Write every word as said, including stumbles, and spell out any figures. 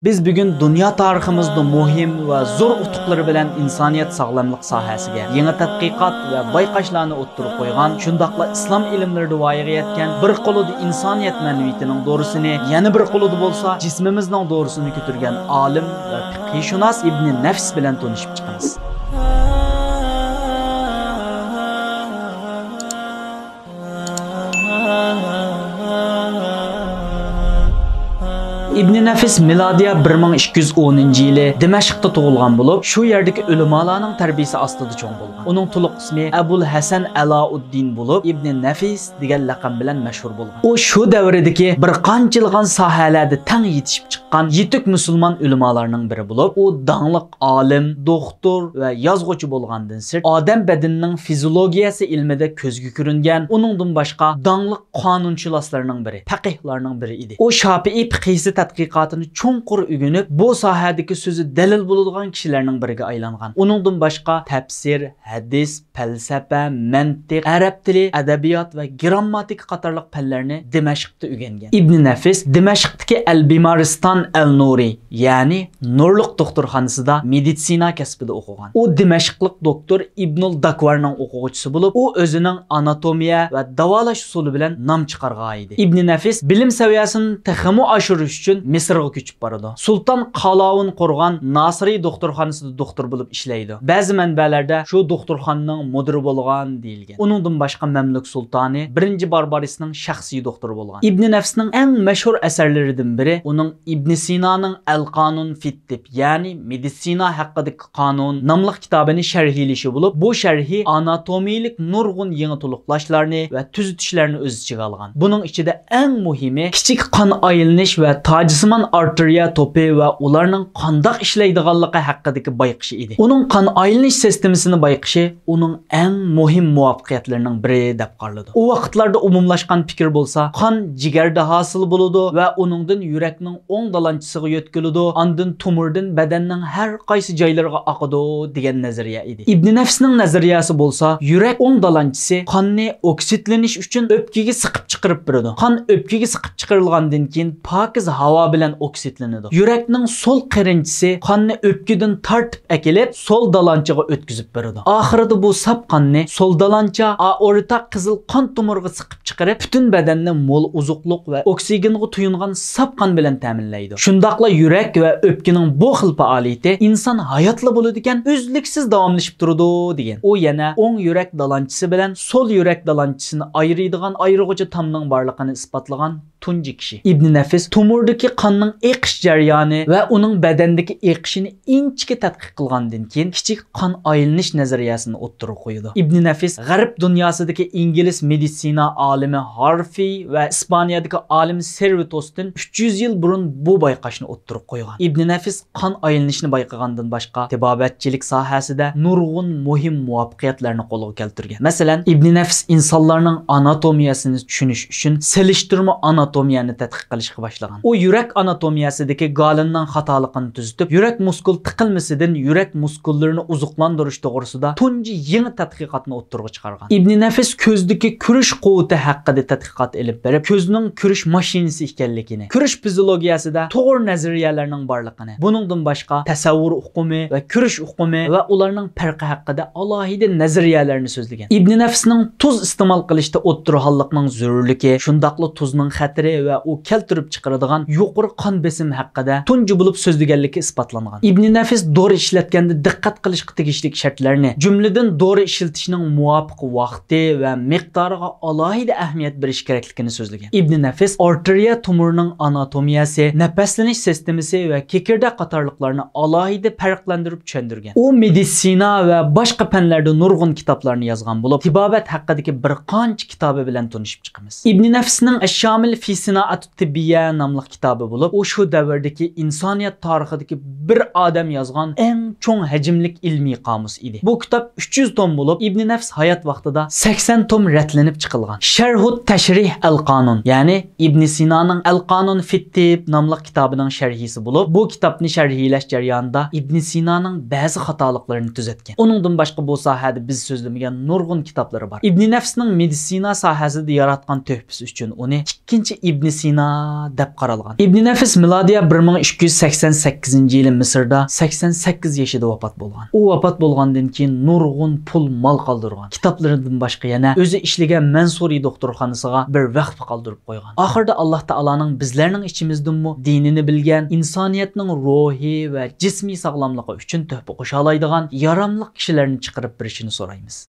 بىز بۈگۈن دۇنيا تارىخىمىزدا مۇھىم ۋە زور ئۇتۇقلىرى بىلەن ئىنسانىيەت ساغلاملىق ساھەسىگە يېڭى تەتقىقات ۋە بايقاشلارنى ئوتتۇرىغا قويغان، شۇنداقلا ئىسلام ئىلىملىرىدە ۋايىغا يەتكەن، بىر قولىدا ئىنسانىيەت مەنىۋىيىتىنىڭ دورىسىنى، يەنە بىر قولىدا بولسا جىسمىمىزنىڭ دورىسىنى كۆتۈرگەن ئالىم ۋە پىقھىيشۇناس ئىبنى نەفس بىلەن تونۇشۇپ چىقىمىز. ئىبنى نەفىس مىلادىيە بىر مىڭ ئىككى يۈز ئونىنچى يىلى دىمەشقتا تۇغۇلغان بولۇپ، شۇ يەردىكى ئۆلىمالارنىڭ تەربىيىسى ئاستىدا چوڭ بولغان. ئۇنىڭ تولۇق ئىسمى ئەبۇل ھەسەن ئەلاۇددىن بولۇپ، ئىبنى نەفىس دېگەن لەقەم بىلەن مەشھۇر بولغان. ئۇ شۇ دەۋردىكى بىر قانچىلىغان ساھەلەردە تەڭ يېتىشىپ چىققان يېتىك مۇسۇلمان ئۆلىمالارنىڭ بىرى بولۇپ، ئۇ داڭلىق ئالىم، دوختۇر ۋە يازغۇچى بولغاندىن سىرت، ئادەم بەدىنىنىڭ فىزىولوگىيەسى ئىلمىدە كۆزگە كۆرۈنگەن، ئۇنىڭدىن باشقا داڭلىق قانۇنشۇناسلارنىڭ بىرى، پەقىھلارنىڭ بىرى ئىدى. ئۇ شاپىئىي پىقھىسى تەتقىقاتىنى چوڭقۇر ئۆگىنىپ، بۇ ساھەدىكى سۆزى دەلىل بولىدىغان كىشىلەرنىڭ بىرىگە ئايلانغان. ئۇنىڭدىن باشقا تەپسىر، ھەدىس، پەلسەپە، مەنتىق، ئەرەب تىلى، ئەدەبىيات ۋە گىرامماتىكا قاتارلىق پەنلەرنى دىمەشقتا ئۆگەنگەن. ئىبنى نەفىس دىمەشقتىكى ئەل بىمارىستان ئەل نۇرى، يەنى نۇرلۇق دوختۇرخانىسىدا مېدىتسىنا كەسپىدە ئوقۇغان. ئۇ دىمەشقلىق دوختۇر ئىبنۇل داكۋارنىڭ ئوقۇغۇچىسى بولۇپ، ئۇ ئۆزىنىڭ ئاناتومىيە ۋە داۋالاش ئۇسۇلى بىلەن نام چىقارغان ئىدى. ئىبنى نەفىس بىلىم سەۋىيەسىنى تېخىمۇ ئاشۇرۇش ئۈچۈن مىسىرغا كۆچۈپ بارىدۇ. سۇلتان قالاۋۇن قۇرغان ناسىرىي دوختۇرخانىسىدا دوختۇر بولۇپ ئىشلەيدۇ. بەزى مەنبەلەردە شۇ دوختۇرخانىنىڭ مۇدىرى بولغان دېيىلگەن. ئۇنىڭدىن باشقا مەملۇك سۇلتانى بىرىنچى باربارىسنىڭ شەخسىي دوختۇرى بولغان. ئىبنى نەفسنىڭ ئەڭ مەشھۇر ئەسەرلىرىدىن بىرى ئۇنىڭ ئىبنى سىنانىڭ ئەل قانۇن فىت تىب، يەنى مېدىتسىنا ھەققىدىكى قانۇن ناملىق كىتابىنى شەرھلىشى بولۇپ، بۇ شەرھى ئاناتومىيىلىك نۇرغۇن يېڭى تولۇقلاشلارنى ۋە تۈزىتىشلەرنى ئۆز ئىچىگە ئالغان. بۇنىڭ ئىچىدە ئەڭ مۇھىمى كىچىك قان ئايلىنىش ۋە تاجسىمان ئارتېرىيە توپى ۋە ئۇلارنىڭ قانداق ئىشلەيدىغانلىقى ھەققىدىكى بايقىشى ئىدى. ئۇنىڭ قان ئايلىنىش سىستېمىسىنى بايقىشى ئۇنىڭ ئەڭ مۇھىم مۇۋەپپەقىيەتلىرىنىڭ بىرى دەپ قارىلىدۇ. ئۇ ۋاقىتلاردا ئومۇملاشقان پىكىر بولسا، قان جىگەردە ھاسىل بولىدۇ ۋە ئۇنىڭدىن يۈرەكنىڭ ئوڭ دالانچىسىغا يۆتكىلىدۇ، ئاندىن تومۇردىن بەدەننىڭ ھەر قايسى جايلىرىغا ئاقىدۇ، دېگەن نەزەرىيە ئىدى. ئىبنى نەفسنىڭ نەزەرىيەسى بولسا، يۈرەك ئوڭ دالانچىسى قاننى ئوكسىدلىنىش ئۈچۈن ئۆپكىگە سىقىپ چىقىرىپ بېرىدۇ. قان ئۆپكىگە سىقىپ چىقىرىلغاندىن كېيىن پاكىز ھاۋا بىلەن ئوكسىدلىنىدۇ. يۈرەكنىڭ سول قېرىنچىسى قاننى ئۆپكىدىن تارتىپ ئەكېلىپ، سول دالانچىغا ئۆتكۈزۈپ بېرىدۇ. ئاخىرىدا بۇ ساپ قاننى سول دالانچا، ئائورتا، قىزىل قان تومۇرىغا سىقىپ چىقىرىپ، پۈتۈن بەدەننى مول ئوزۇقلۇق ۋە ئوكسىگېنغا تويۇنغان ساپ قان بىلەن تەمىنلەيدۇ. شۇنداقلا يۈرەك ۋە ئۆپكىنىڭ بۇ خىل پائالىيىتى ئىنسان ھاياتلا بولىدىكەن، ئۈزلۈكسىز داۋاملىشىپ تۇرىدۇ، دېگەن. ئۇ يەنە ئوڭ يۈرەك دالانچىسى بىلەن سول يۈرەك دالانچىسىنى ئايرىيدىغان ئايرىغۇچ تامنىڭ بارلىقىنى ئىسپاتلىغان تۇنجى كىشى. ئىبنى نەفىس تومۇردىكى قاننىڭ ئېقىش جەريانى ۋە ئۇنىڭ بەدەندىكى ئېقىشىنى ئىنچىكە تەتقىق قىلغاندىن كېيىن، كىچىك قان ئايلىنىش نەزەرىيەسىنى ئوتتۇرىغا قويىدۇ. ئىبنى نەفىس غەرب دۇنياسىدىكى ئىنگلىز مېدىتسىنا ئالىمى ھارفىي ۋە ئىسپانىيەدىكى ئالىم سېرۋىتوستىن ئۈچ يۈز يىل بۇرۇن بۇ بايقاشنى ئوتتۇرىغا قويغان. ئىبنى نەفىس قان ئايلىنىشنى بايقىغاندىن باشقا، تېبابەتچىلىك ساھەسىدە نۇرغۇن مۇھىم مۇۋەپپەقىيەتلەرنى قولغا كەلتۈرگەن. مەسىلەن، ئىبنى نەفىس ئىنسانلارنىڭ ئاناتومىيەسىنى چۈشىنىش ئۈچۈن سېلىشتۇرما ئاناتومىيەنى تەتقىق قىلىشقا باشلىغان. ئۇ يۈرەك ئاناتومىيەسىدىكى گالېننىڭ خاتالىقىنى تۈزىتىپ، يۈرەك مۇسكۇل تىقىلمىسىدىن يۈرەك مۇسكۇللىرىنى ئوزۇقلاندۇرۇش توغرىسىدا تۇنجى يېڭى تەتقىقاتنى ئوتتۇرىغا چىقارغان. ئىبنى نەفىس كۆزدىكى كۆرۈش قۇۋۋىتى ھەققىدە تەتقىقات ئېلىپ بېرىپ، كۆزنىڭ كۆرۈش ماشىنىسى ئىكەنلىكىنى، كۆرۈش فىزىولوگىيەسىدە توغرا نەزەرىيەلەرنىڭ بارلىقىنى، بۇنىڭدىن باشقا تەسەۋۋۇر ئۇقۇمى ۋە كۆرۈش ئۇقۇمى ۋە ئۇلارنىڭ پەرقى ھەققىدە ئالاھىدە نەزەرىيەلەرنى سۆزلىگەن. ئىبنى نەفىسنىڭ تۇز ئىستېمال قىلىشتا ئوتتۇرىھاللىقنىڭ زۆرۈرلۈكى، شۇنداقلا تۇزنىڭ خەتىرى ۋە ئۇ كەلتۈرۈپ چىقىرىدىغان يۇقىرى قان بېسىمى ھەققىدە تۇنجى بولۇپ سۆزلىگەنلىكى ئىسپاتلانغان. ئىبنى نەفىس دورا ئىشلەتكەندە دىققەت قىلىشقا تېگىشلىك شەرتلەرنى، جۈملىدىن دورا ئىشلىتىشنىڭ مۇۋاپىق ۋاقتى ۋە مىقدارىغا ئالاھىدە ئەھمىيەت بېرىش كېرەكلىكىنى سۆزلىگەن. ئىبنى نەفىس ئارتېرىيە تومۇرىنىڭ ئاناتومىيەسى، نەپەسلىنىش سىستېمىسى ۋە كېكىردەك قاتارلىقلارنى ئالاھىدە پەرقلەندۈرۈپ چۈشەندۈرگەن. ئۇ مېدىتسىنا ۋە باشقا پەنلەردە نۇرغۇن كىتابلارنى يازغان بولۇپ، تېبابەت ھەققىدىكى بىر قانچە كىتابى بىلەن تونۇشۇپ چىقىمىز. ئىبنى نەفسنىڭ ئەششامىل فى سىنائەت تىببىيە ناملىق كىتابى بولۇپ، ئۇ شۇ دەۋردىكى ئىنسانىيەت تارىخىدىكى بىر ئادەم يازغان ئەڭ چوڭ ھەجىملىك ئىلمىي قامۇس ئىدى. بۇ كىتاب ئۈچ يۈز توم بولۇپ، ئىبنى نەفس ھايات ۋاقتىدا سەكسەن توم رەتلىنىپ چىقىلغان. شەرھۇت تەشرىھ ئەل قانۇن، يەنى ئىبنى سىنانىڭ ئەل قانۇن فىت تىب ناملىق كىتابىنىڭ شەرھىسى بولۇپ، بۇ كىتابنى شەرھلەش جەريانىدا ئىبنى سىنانىڭ بەزى خاتالىقلىرىنى تۈزەتكەن. ئۇنىڭدىن باشقا بۇ ساھەدە بىز سۆزلىمىگەن نۇرغۇن كىتابلىرى بار. ئىبنى نەفسنىڭ مېدىتسىنا ساھەسىدە ياراتقان تۆھپىسى ئۈچۈن ئۇنى ئىككىنچى ئىبنى سىنا دەپ قارالغان. ئىبنى نەفىس مىلادىيە بىر مىڭ ئىككى يۈز سەكسەن سەككىزىنچى يىلى مىسىردا سەكسەن سەككىز يېشىدا ۋاپات بولغان. ئۇ ۋاپات بولغاندىن كېيىن نۇرغۇن پۇل، مال قالدۇرغان. كىتابلىرىدىن باشقا يەنە ئۆزى ئىشلىگەن مەنسۇرى دوختۇرخانىسىغا بىر ۋەقىف قالدۇرۇپ قويغان. ئاخىرىدا ئاللاھ تائالانىڭ بىزلەرنىڭ ئىچىمىزدىنمۇ دىنىنى بىلگەن، ئىنسانىيەتنىڭ روھىي ۋە جىسمىي ساغلاملىقى ئۈچۈن تۆھپە قوشالايدىغان ياراملىق كىشىلەرنى چىقىرىپ بېرىشىنى سورايمىز.